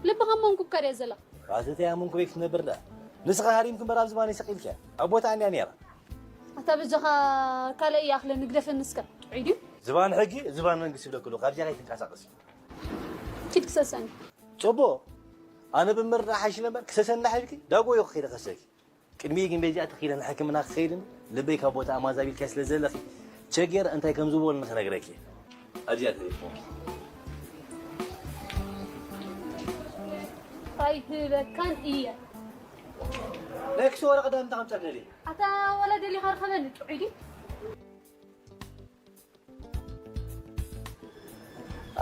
ልብኻ እሞ እንኩብካ ድያ ዘላ ራስተ ያ መንኩበይ ክትነብር ዳ ንስኻ ሃሪምክ እምበር ኣብ ዝባነይ ሰቒልክያ ኣብ ቦታ እንድያ ነይራ ኣታ በጃኻ ካልእ ይኣኽለኒ ግደፈኒ እስከ ጥዑይ ድዩ ዝባን ሕጊ ዝባን መንግስቲ ይብለክሉ ካብዚኣ ከይትንቀሳቐሲ ኪድ ክሰሰኒ። ጽቡቕ። ኣነ ብምርዳእ ሓይሽ ነበር ክሰሰኒ ዳሕልኪ ዳጎ ይኹ ከይደ ከሰኪ። ቅድሚ ግን በዚኣ ተኺለ ንሕክምና ክኸይድን ልበይ ካብ ቦታ ኣማዛቢልካ ስለ ዘለኺ ቸጌር እንታይ ከም ዝበሉ ንኽነግረኪ። ኣብዚኣ ተሌፎን። ኣይህበካን እየ። ነክሲ ወረቐት እንታይ ከምጸርደሊ? ኣታ ወላ ደሊኻ ርኸበኒ ጥዑይ ድዩ?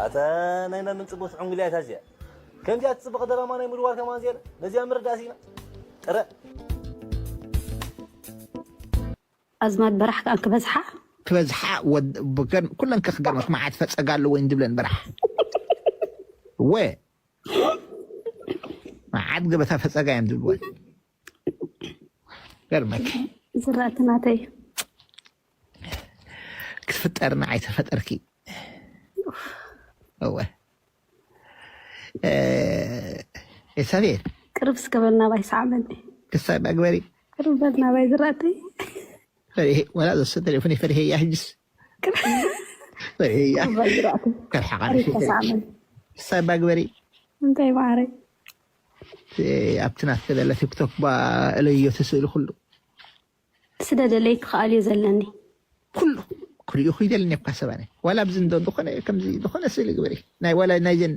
ኣታ ናይ መን ጽቡት ዕንጉልያ እታ እዚኣ ከምዚኣ ትጽብቕ ደራማ ናይ ምድዋል ከማን ዝየለ ነዚኣ ምርዳእ ሲና ጥረ ኣዝማድ በራሕ ከኣ ክበዝሓ ክበዝሓ ኩለን ከክገርመክ መዓት ፈጸጋ ኣለዎ እንድብለን በራሕ ወ መዓት ገበታ ፈጸጋ እዮም ዝብልወን ገርመክ ዝራእቲ ናተይ ክትፍጠርና ኣይተፈጠርኪ እወ ኤሳቤል ቅርብ እስከ በል ናባይ ሰዓበኒ ክሳይ ባግበሪ ቅርብ በል ናባይ ዝራእተይ ፈሪሄ ወላ ዘሰ ቴሌፎን ፈሪሄ ያ ህጅስ ፈሪሄ ያ ከርሓቃ ክሳይ ባግበሪ እንታይ ማዕረይ ኣብቲ ናትከ ዘለ ቲክቶክ እለዮ ትስእሊ ኩሉ ስደደለይ ክኸኣል እየ ዘለኒ ኩሉ ክሪኡ ክይደልኒ እኳ ሰባነ ዋላ ኣብዚ እንዶ ዝኾነ ከምዚ ዝኾነ ስእሊ ግበሪ ናይ ዋላ ናይዘን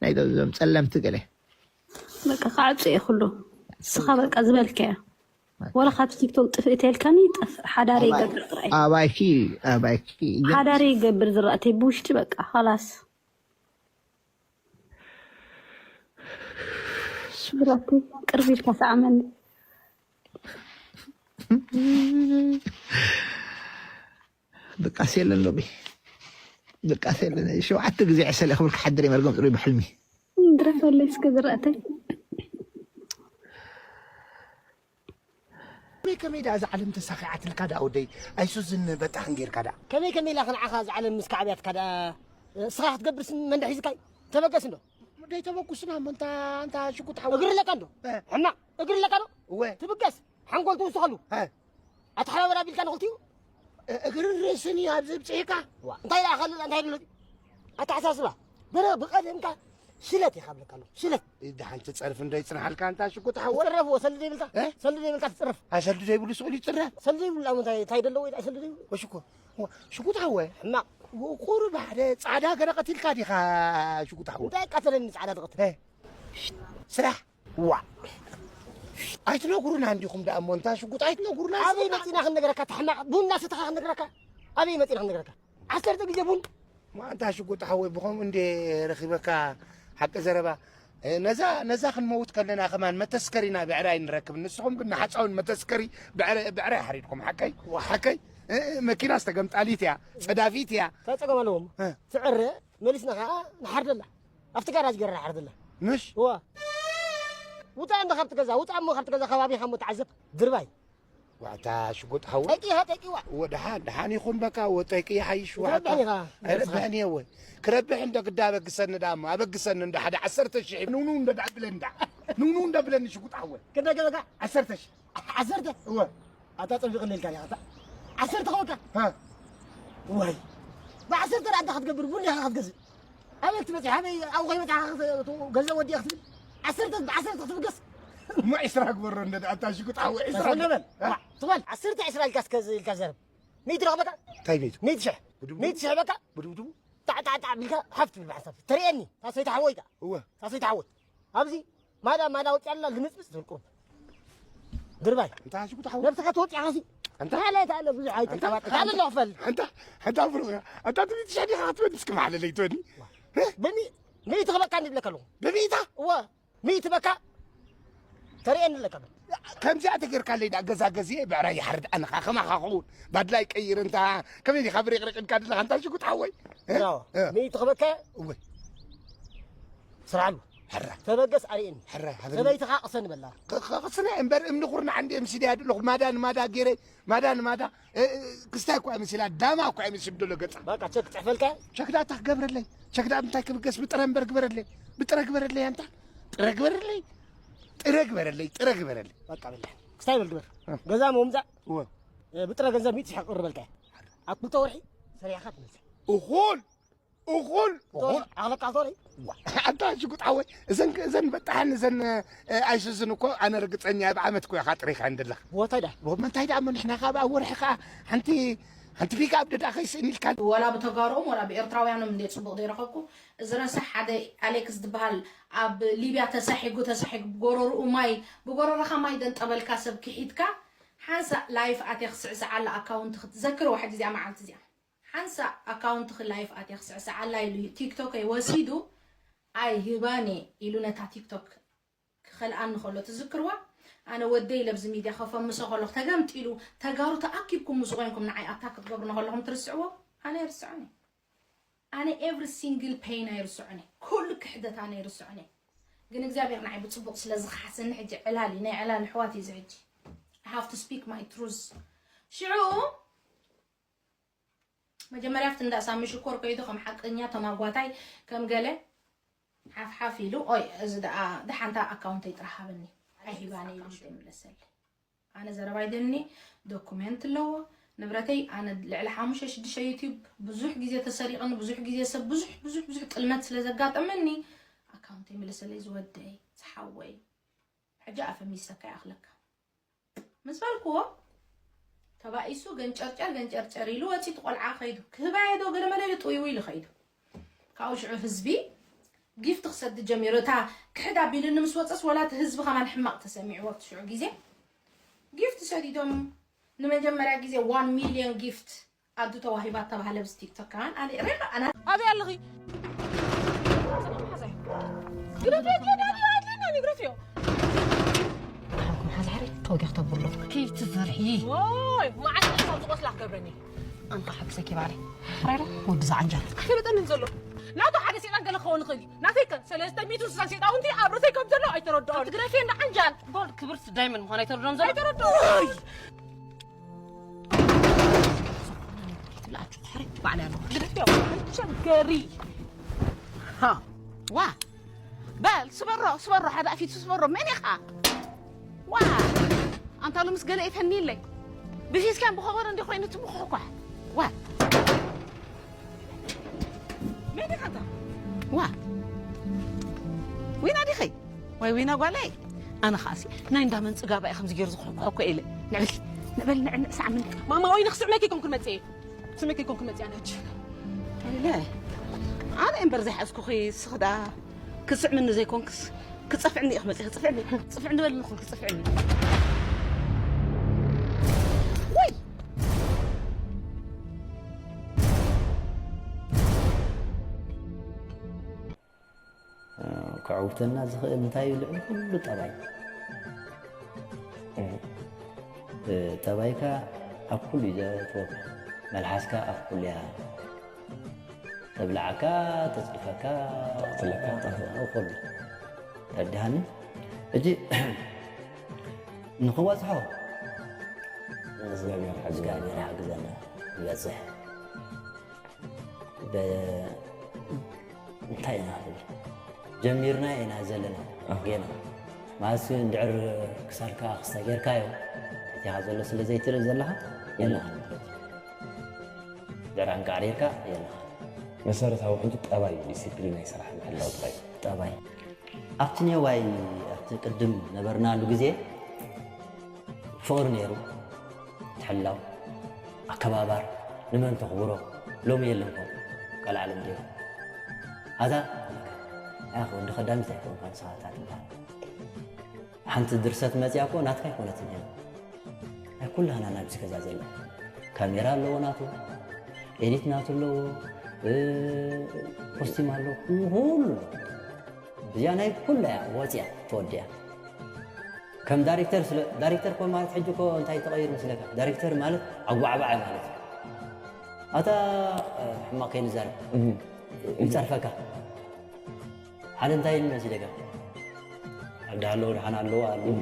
ናይ ዞም ጸለምቲ ገለ በቃ ክዓጹ እየ ኩሉ ስኻ በቃ ዝበልከያ ወላ ካብ ቲክቶክ ጥፍእ ተልካኒ ጠፍእ ሓዳረ ይገብር ጥራይ ኣባይኪ ኣባይኪ ሓዳረ ይገብር ዝራእተይ ብውሽጢ በቃ ኸላስ ብራቲ ቅርብ ኢልካ ሰዓመኒ ድቃስ የለን ሎሚ ድቃስ የለን። ሸውዓተ ግዜ ዕሰለ ክብል ክሓድር እየ መርገም ጽሩይ ብሕልሚ። ድረፈለይ እስከ ዝረእተይ። ከመይ ከመይ ደኣ እዛ ዓለም ተሳኺዓትልካ ደኣ ወደይ ኣይሱዝን በጣኽን ጌርካ ደኣ። ከመይ ከመይ ኢላ ክንዓኻ እዛ ዓለም ምስ ካዕብያትካ ደኣ እስኻ ክትገብርስ መንደሕ ሒዝካይ ተበገስ እንዶ። ደይ ተበጉስና እሞ እንታ እንታ ሽጉጥ ሓወ እግሪ ኣለካ እንዶ። ሕማቕ እግሪ ኣለካ ዶ። እወ ትብገስ ሓንጎል ትውስኸሉ። ኣተሓባበር ኣቢልካ ንኽልቲኡ። እግርን ርእስን እዩ ኣብዚ ብፅሒካ። እንታይ ደኣ ኸልእ እንታይ ድሎ ኣተሓሳስባ በረ ብቐደምካ ሽለት ኢኻ ብለካ ኣሎ ሽለት። ደሓን ትፀርፍ እንዶ ይፅንሓልካ እንታ ሽጉጥ ሓወ። ትፅረፍ ወ ሰልዲ ዘይብልካ እ? ሰልዲ ዘይብልካ ትፅረፍ። ኣሰልዲ ዘይብሉ ስቑል ይፅረፍ። ሰልዲ ዘይብሉ ኣሞ እንታይ እንታይ ደለዎ ኢዳ ሰልዲ ዘይብሉ። ወሽኮ ሽጉጥ ሓወ። ሕማቕ ቁሩብ ሓደ ፃዕዳ ገለ ቀቲልካ ዲኻ ሽጉጥ ሓወ። እንታይ ቀተለኒ ፃዕዳ ትቐትል። ስራሕ ዋ ኣይትነግሩና እንዲኹም ደኣ እሞ እንታ ሽጉጥ ኣይትነግሩና። ኣበይ መፂና ክንነግረካ ተሕማቕ ቡና ሰተኻ ክንነግረካ ኣበይ መፂና ክንነግረካ ዓሰርተ ግዜ ቡን። ማእንታ ሽጉጥ ሓወይ ብኸምኡ እንዴ ረኺበካ ሓቂ ዘረባ። ነዛ ነዛ ክንመውት ከለና ከማን መተስከሪና ብዕራይ ንረክብ ንስኹም ግን ንሓፃውን መተስከሪ ብዕራይ ሓሪድኩም ሓቀይ ሓቀይ። መኪና ዝተገምጣሊት እያ ፀዳፊት እያ። እንታይ ፀገም ኣለዎም? ትዕረ መሊስና ከዓ ንሓርደላ ኣብቲ ጋራጅ ገይረ ንሓርደላ። ምሽ እዋ ውፃ እንዶ ካብቲ ገዛ ውፃ እሞ ካብቲ ገዛ ከባቢኻ እሞ ተዓዘብ ድርባይ። ዋዕታ ሽጉጥ ሓወ ጠቂኻ ጠቂዋ። ወደሓን ደሓን ይኹን በቃ ወጠቂ ይሓይሽ ዋዕታ። ትረብሕን ኢኻ ኣይረብሕን እየ ወ ክረብሕ እንደ ግዳ ኣበግሰኒ ዳ እሞ ኣበግሰኒ እንደ ሓደ ዓሰርተ ሽሕ ንውንው እንደ ዳዕብለኒ ዳ ንውንው እንደ ብለኒ ሽጉጥ ሓወ። ክንደገበካ ዓሰርተ ሽሕ ዓሰርተ እወ ኣታ ፀቢቕኒ ኢልካ ዲኻ ኣታ ዓሰርተ ከወካ ሃ ወይ ብዓሰርተ ደኣ እንታይ ክትገብር ቡን ኢኻ ክትገዝእ ኣበይ ክትበፅሕ ኣበይ ኣብኡ ከይበፅሓ ገንዘብ ወዲኣ ክትብል ዓሰርተ ብዓሰርተ ክትብገስ እሞ ዒስራ ግበሮ እንደ ኣታ ሽጉጥ ሓወ ዒስራ ሰለመን ትበል ዓሰርተ ዒስራ ኢልካ እስከ ኢልካ ዘረብ ሚእቲ ረኽበካ እንታይ ሚእቲ ሚእቲ ሽሕ ብድብድቡ? ሚእቲ ሽሕ በካ ብድብድቡ? ጣዕጣዕጣዕ ቢልካ ሓፍ ትብል ብሓሳብ ተርእየኒ ታሰይቲ ሓወይ ጣ እወ ታሰይቲ ሓወይ ኣብዚ ማዳ ማዳ ወፂኣላ ልምፅምፅ ትብል ቁሩብ ድርባይ እንታይ ሽጉጥ ሓወ ነብስኻ ትወፅእ ኢኻ ሲ እንታይ ማለት ኣለ ብዙሕ ኣይተቀባጥ ካለ ኣለኹ ፈል እንታ እንታ ብሩኽ እንታ ትብሊ ትሽሕ ዲኻ ክትበል እስኪ ማዕለለይ ትበኒ በሚ ሚእቲ ክበካ እንዲ ብለካ ኣለኹ በሚእታ እወ ሚእቲ በካ ተርእየኒ ኣለካ በል ከምዚኣ ተገርካለይ ዳ ገዛ ገዚኤ ብዕራይ ይሓርድ ኣነኻ ከማኻ ኸውን ባድላይ ቀይር እንታ ከመይ ዲኻ ብሪቕሪቕ ኢልካ ድለኻ እንታ ሽጉጥ ሓወይ ሚእቲ ክበካ እወ ስርዓሉ ሕረ ተበገስ ኣርእየኒ ሕረ ሃበኒ ሰበይትኻ ቅሰኒ በላ ቅ- ቅ- ቅስነ እምበር እምኒ ኩርናዕ እንዲ ምስ ድያ ድለኹ ማዳ ንማዳ ገይረ ማዳ ንማዳ እ- እ- ክስታይ እኳ ምስላ ዳማ እኳ ምስል ደሎ ገጻ በቃ ቸክ ፅሕፈልካ ቸክዳ እታ ክገብረለይ ቸክዳ እንታይ ክብገስ ብጥረ እምበር ግበረለይ ብጥረ ግበረለይ ኣንታ ጥረ ግበረለይ ጥረ ግበረለይ ጥረ ግበረለይ በቃ በላ ክስታይ በል ግበር ገዛ ምምፃእ እወ እ፣ ብጥረ ገንዘብ ሚእቲ ሽሕ ቅርበልካ ኣብ ክልተ ወርሒ ሰሪሕኻ ትመልሰ እኹል እኹል እኹል ኣኽለካ ኣኽቶሪ ኣንታ ሽጉጥ ሓወይ እዘን እዘን በጣሕን እዘን ኣይሱዝን እኮ ኣነ ርግፀኛ እየ ብዓመት እኮ ኢኻ ጥሪኻ እንደለኻ ቦታይ ዳ እንታይ ደኣ መኒሕና ካብ ኣብ ወርሒ ከዓ ሓንቲ ሓንቲ ፒክ ኣብ ደዳ ከይስእን ኢልካ ወላ ብተጋሩኦም ወላ ብኤርትራውያኖም እንደ ፅቡቅ ዘይረኸብኩ እዚ ረሳሕ ሓደ ኣሌክስ ዝበሃል ኣብ ሊብያ ተሳሒጉ ተሳሒጉ ብጎረርኡ ማይ ብጎረርኻ ማይ ደንጠበልካ ሰብ ክሒድካ ሓንሳእ ላይፍ ኣትየ ክስዕስዓላ ኣካውንት ክትዘክርዋ ሕጂ እዚኣ መዓልቲ እዚኣ ሓንሳእ ኣካውንትኺ ላይፍ ኣትየ ክስዕስዓላ ኢሉ ቲክቶከይ ወሲዱ ኣይህባን እየ ኢሉ ነታ ቲክቶክ ክኸልኣኒ ከሎ ትዝክርዋ ኣነ ወደይ ለብዚ ሚድያ ከፈምሶ ከለኹ ተገምጢሉ ተጋሩ ተኣኪብኩም ምስ ኮይንኩም ንዓይ ኣታክ ክትገብሩ ከለኹም ትርስዕዎ ኣነ ኣይርስዖን እየ ኣነ every single pain ኣይርስዖን እየ ኩሉ ክሕደት ኣነ ኣይርስዖን እየ ግን እግዚኣብሔር ንዓይ ብፅቡቅ ስለ ዝኸሓሰኒ ሕጂ ዕላል እዩ ናይ ዕላል ኣሕዋት እዩ እዚ ሕጂ I have to speak my truth ሽዑ መጀመርያ ኣብቲ እንዳ ሳሚ ሽኮር ከይዱ ከም ሓቀኛ ተማጓታይ ከም ገለ ሓፍሓፍ ኢሉ ኦይ እዚ ደኣ ደሓንታ ኣካውንተይ ጥራሕ ሃበኒ ኣይሂባኒ ኢሉ እንተ ይምለሰለይ ኣነ ዘረባይ ደኒ ዶኩሜንት ኣለዎ ንብረተይ ኣነ ልዕሊ ሓሙሽተ ሽዱሽተ ዩቲዩብ ብዙሕ ግዜ ተሰሪቕኒ ብዙሕ ግዜ ሰብ ብዙሕ ብዙሕ ብዙሕ ጥልመት ስለ ዘጋጠመኒ ኣካውንተይ ምለሰለይ ዝወደይ ዝሓወይ ሕጂ ኣፈሚሰካ ይኣኽለካ ምስ በልክዎ ተባኢሱ ገንጨርጨር ገንጨርጨር ኢሉ ወፂ እቲ ቆልዓ ከይዱ ክህባየ ዶ ገለመለ ኢሉ ጥውይው ኢሉ ከይዱ ካብኡ ሽዑ ህዝቢ ጊፍት ክሰዲ ጀሚሩ እታ ክሕድ ኣቢሉኒ ምስ ወፀስ ወላ እቲ ህዝቢ ከማን ሕማቕ ተሰሚዕዎ ኣብቲ ሽዑ ግዜ ጊፍት ሰዲዶም ንመጀመርያ ግዜ ዋን ሚልዮን ጊፍት ኣዱ ተዋሂባ ተባህለ ብዚ ቲክቶክ ከማን ኣነ ሬኻ ኣና ኣበይ ኣለኺ ግደፍዮ ዳኒ ኣድለና ግደፍዮ ሓዛ ሕሪ ተወጊኽ ተብሎ ከይትፈርሒ ወይ መዓልቲ ካብ ዝቆስላ ክገብረኒ ኣንታ ሓግዘኪ ባሪ። ራይሮ ወዲ ዝዓንጃል። ኣይፈለጠንን ዘሎ። ናቱ ሓደ ሰይጣን ገለ ክኸውን ይኽእል እዩ። ናተይ ከ ሰለስተ ሚእቲ ስሳን ሰይጣውንቲ ኣብ ርእሰይ ከም ዘሎ ኣይተረድኦን። ትግረፊ እንዳ ዓንጃል። ጎል ክብርቲ ዳይመንድ ምዃን ኣይተረድኦን ዘሎ። ኣይተረድኦን። ትብላችሁ ታሪክ ባዕላ ያለው። ግደፊ ያው። ቸገሪ። ሃ። ዋ። በል ስበሮ፣ ስበሮ፣ ሓደ ኣፊቱ ስበሮ። መን ኢኻ? ዋ። ኣንታ ሎምስ ገለ ይፈኒ ኢለይ። ብፊትካን ብኸበሮ እንዲ ኮይኑ ትምኹሕኳሕ። ዋ። መን ኢኻ ኣንታ? ዋ። ዊና ዲኺ? ወይ ዊና ጓለይ? ኣነ ኸኣሲ ናይ እንዳ መን ጽጋባ እየ ከምዚ ገይሩ ዝኹሕኳሕ እኮ ኢለ። ንዕበል፣ ንዕበል፣ ንዕ፣ ንዕ፣ ሳዕ ምን? ማማ፣ ወይ ንኽስዕመኪ ኮንኩን መጽኤ። ስመኪ ኮንኩን መጽኤ ኣነ ሕጂ። ኢለ። ኣነ እምበር ዘይሓዝኩኺ ስኽዳ። ክስዕምኒ ዘይኮንክስ፣ ክጸፍዕኒ ኢኽ መጺኺ፣ ጽፍዕኒ፣ ጽፍዕኒ በልኒ ኹን ክጸፍዕኒ። ወይ! ከዕውተና ዝኽእል እንታይ እዩ? ልዕሊ ኩሉ ጠባይ። እ፣ ጠባይካ ኣብ ኩሉ እዩ ዘእትወካ። መልሓስካ ኣብ ኩሉ እያ። ተብልዓካ፣ ተጽድፈካ፣ ተቕትለካ፣ ኣብ ኩሉ። ተረድሃኒ? ሕጂ ንኽበጽሖ እግዚኣብሔር ሓግዘና። እግዚኣብሔር ሓግዘና። ይበጽሕ። በ-፣ እንታይ ኢና ንብል? ጀሚርና ኢና ዘለና። ኣህ። ጌና። ማለት እንድዕር ክሳልካ ክስተ ጌርካዮ፣ እቲኻ ዘሎ ስለ ዘይትርኢ ዘለኻ፣ የለኻን ማለት እዩ። ድዕር ኣንቃዕሪርካ፣ የለኻን። መሰረታዊ ሕጂ ጠባይ እዩ፣ ዲሲፕሊን ናይ ስራሕ ምሕላው ጥራይ እዩ። ጠባይ። ኣብቲ ኔዋይ፣ ኣብቲ ቅድም ነበርናሉ ግዜ፣ ፍቕሪ ነይሩ። ምትሕልላው፣ ኣከባባር፣ ንመን ተኽብሮ፣ ሎሚ የለን ከምኡ። ቀልዓለም ዲኻ? ኣታ፣ ኣያ ወዲ ከዳሚት ኣይኮንካን፣ ንስኻ እታ ትበሃል። ሓንቲ ድርሰት መጽያ እኮ ናትካ ኣይኮነትን እያ። ናይ ኩላህና ናብዚ ገዛ ዘላ። ካሜራ ኣለዎ ናቱ፣ ኤዲት ናቱ ኣለዎ፣ እ፣ ኮስቲም ኣለዎ፣ ኩሉ ኣለዎ። እዚኣ ናይ ኩላ እያ ወፂኣ ተወዲኣ። ከም ዳይሬክተር ስለ፣ ዳይሬክተር ኮ ማለት ሕጂ ኮ እንታይ ተቐይሩ መስለካ? ዳይሬክተር ማለት ኣጓዕባዒ ማለት እዩ። ኣታ፣ እ፣ ሕማቕ ከይንዛረብ። እህ። ይጸርፈካ። ሓደ እንታይ ኢሉ መሲለካ? ኣብ ደሃ ኣለዎ፣ ደሓን ኣለዎ ኣሉ። እህ።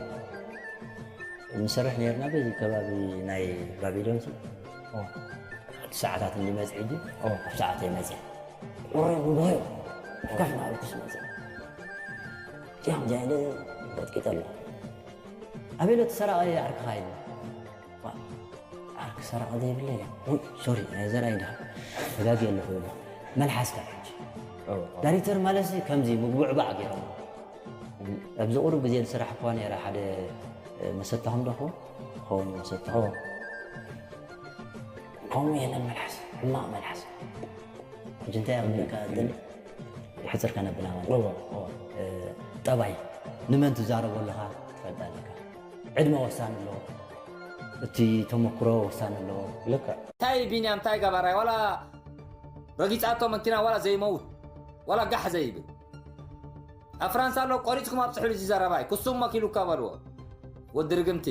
ንሰርሕ ነይርና በዚ ከባቢ ናይ ባቢሎን ሲ። ኦ። ሰዓታት እንዲመጽእ ሕጂ፣ ኦ። ኣብ ሰዓት ይመጽእ። ቁሪ ጉባኤ፣ ከፍ ማለት ክስ መጽእ። ያም ጃይለ፣ በጥቂጠሎ። ኣቤሎ፣ እቲ ሰራቒ ዓርክኻ ኢሉ። ዋ፣ ዓርኪ ሰራቒ ዘይብለይ እያ። ውይ፣ ሶሪ፣ ናይ ዘርኣይ ድኻ። ተጋግየ ኣለኹ ይብሎ። መልሓስካ ሕጂ። ኦ፣ ኦ። ዳይሬክተር ማለትሲ ከምዚ ምጉብዕባዕ ገይሮም። ኣብዚ ቁሩብ ግዜ ዝስራሕ እኳ ነይረ፣ ሓደ፣ እ፣ መሰታኹም ዶ ኸውን? ኸውን መሰታኹም። ኦ። ከምኡ የለን መልሓስ፣ ሕማቕ መልሓስ። ሕጂ እንታይ ኣብ ምልካ እድል? ይሕጽር ከነብላ ማለት። እወ፣ እወ። እ፣ ጠባይ፣ ንመን ትዛረቦ ኣለኻ ትፈልጥ ኣለካ። ዕድመ ወሳኒ ኣለዎ። እቲ ተመክሮ ወሳኒ ኣለዎ። ልክዕ። እንታይ ቢንያም፣ እንታይ ገባራይ፣ ዋላ ረጊጻቶ መኪና ዋላ ዘይመውት፣ ዋላ ጋሕ ዘይብል። ኣብ ፍራንሳ ኣሎ፣ ቆሪጽኩም ኣብጽሑሉ እዚ ዘረባይ፣ ክሱም መኪሉካ በልዎ። ወዲ ርግምቲ።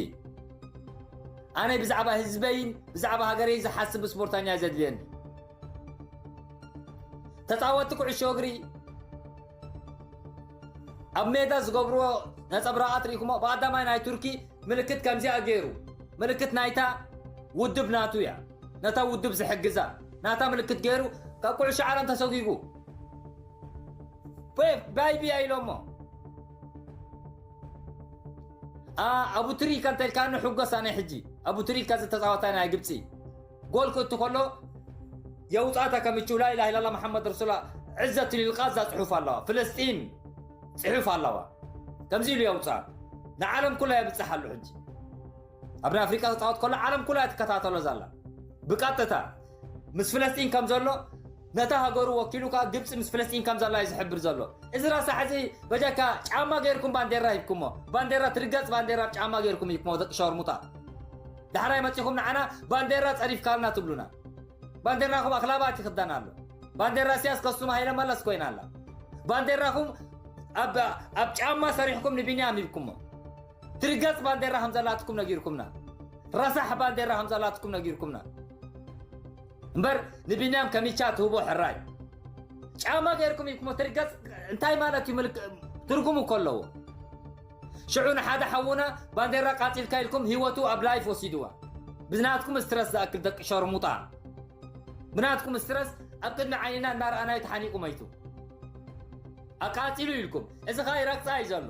ኣነ ብዛዕባ ህዝበይን ብዛዕባ ሃገረይ ዝሓስብ ስፖርተኛ እዩ ዘድልየኒ። ተጻወትቲ ኩዕሾ እግሪ ኣብ ሜዳ ዝገብርዎ ነጸብራቓት ርኢኹሞ? ብቐዳማይ ናይ ቱርኪ ምልክት ከምዚኣ ገይሩ፣ ምልክት ናይታ ውድብ ናቱ እያ። ነታ ውድብ ዝሕግዛ ናታ ምልክት ገይሩ ካብ ኩዕሾ ዓለም ተሰጒጉ። ፔፕ ባይቢያ ኢሎሞ። ኣ-፣ ኣቡ ትሪካ እንተ ኢልካኒ ሕጎስ ኣነ ሕጂ። ኣቡ ትሪካ ዝተጻወታ ናይ ግብጺ። ጎል ክእቱ ከሎ የውጻእታ ከምቹ ላ ኢላሃ ኢላላ መሓመድ ረሱላ ዕዘቱ ሊልቃዛ ጽሑፍ ኣለዋ። ፍልስጢን ጽሑፍ ኣለዋ። ከምዚ ኢሉ የውጻእ። ንዓለም ኩላ የብጽሕ ኣሎ ሕጂ። ኣብ ናይ ኣፍሪቃ ክጻወት ከሎ ዓለም ኩላ እያ ትከታተሎ ዘላ። ብቀጥታ ምስ ፍለስጢን ከም ዘሎ ነታ ሃገሩ ወኪሉ ከኣ ግብጺ ምስ ፍለስጢን ከም ዘላ እዩ ዝሕብር ዘሎ። እዚ ረሳሕ እዚ በጃካ ጫማ ገይርኩም ባንዴራ ሂብኩሞ። ባንዴራ ትርገጽ ባንዴራ ጫማ ገይርኩም ሂብኩሞ ደቂ ሸርሙጣ። ዳሕራይ መጺኹም ንዓና ባንዴራ ጸሪፍካልና ትብሉና። ባንዴራኹም ኣኽላባት ይኽደን ኣሎ። ባንዴራ ኢሳያስ ከሱም ሃይለ መለስ ኮይና ኣላ። ባንዴራኹም ኣብ፣ ኣብ ጫማ ሰሪሕኩም ንቢንያም ሂብኩሞ። ትርገጽ ባንዴራ ከም ዘላትኩም ነጊርኩምና። ረሳሕ ባንዴራ ከም ዘላትኩም ነጊርኩምና። እምበር ንቢንያም ከሚቻ ትህቦ ሕራይ ጫማ ገይርኩም ኢልኩም ትርገጽ እንታይ ማለት እዩ? ምልክ-፣ ትርጉም እኮ ኣለዎ። ሽዑ ንሓደ ሓውና ባንዴራ ቃጺልካ ኢልኩም ህይወቱ ኣብ ላይፍ ወሲድዋ። ብናትኩም ስትረስ ዝኣክል ደቂ ሸርሙጣ። ብናትኩም ስትረስ ኣብ ቅድሚ ዓይንና እናረኣናዮ ተሓኒቁ መይቱ። ኣቃጺሉ ኢልኩም። እዚ ኸኣ ይረግጻ እዩ ዘሎ።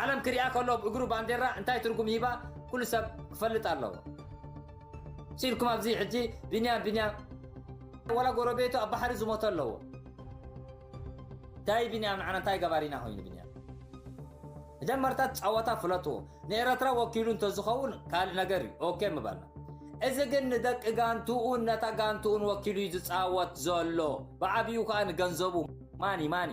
ዓለም ክሪኣ ከሎ ብእግሩ ባንዴራ እንታይ ትርጉም ሂባ ኩሉ ሰብ ክፈልጥ ኣለዎ። ሲልኩም ኣብዚ ሕጂ ቢንያም፣ ቢንያም፣ ወላ ጎረቤቱ ኣብ ባሕሪ ዝሞተ ኣለዎ። እንታይ ቢንያም ንዓና እንታይ ገባሪና ኮይኑ ቢንያም? መጀመርታ ጸወታ ፍለጥዎ። ንኤረትራ ወኪሉ እንተዝኸውን ካልእ ነገር እዩ። ኦኬ ምበልና። እዚ ግን ንደቂ ጋንትኡን ነታ ጋንትኡን ወኪሉ እዩ ዝጻወት ዘሎ። ብዓብዩ ከኣ ንገንዘቡ ማኒ ማኒ።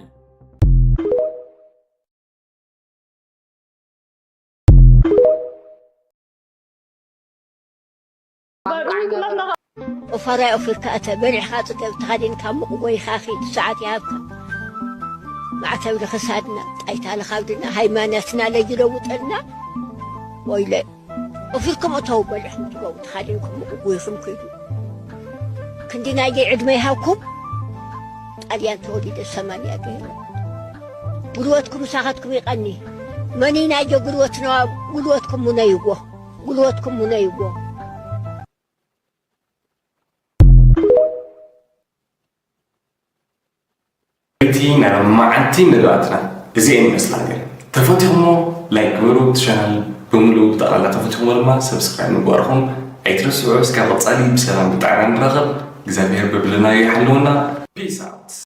ኦፋራይ ኦፊርካ እተ በሊዕኻ ጽገብ ተኸዲንካ ሙቕ ጎይኻ ኺድ ሰዓት ይሃብካ። ማዕተብ ንኽሳድና ጣይታ ንኻብድና ሃይማኖትና ለይለውጠልና። ወይለ ኦፊርኩም እተው በሊዕኹም ትበው ተኸዲንኩም ሙቕ ጎይኹም ኪዱ። ክንዲ ናየይ ዕድመ ይሃብኩም። ጣልያን ተወሊደ ሰማንያ ገይረ። ጉልበትኩም ምሳኻትኩም ይቐኒ። መን እዩ ናዮ ጉልበትና? ጉልበትኩም ሙነይዎ። ጉልበትኩም ሙነይዎ። እቲ ናይ መዓልቲ መደባትና እዚኤን ይመስላ ነይረን። ተፈቲኹሞ ላይክ ግበሩ፣ እቲ ቻናል ብምሉኡ ብጠቕላላ ተፈቲኹሞ ድማ ሰብስክራይብ ምግባርኹም ኣይትረስዑ። እስካብ ቀጻሊ ብሰላም ብጥዕና ንራኸብ። እግዚኣብሔር በብለናዮ ይሓልወና። ፒስ ኣውት።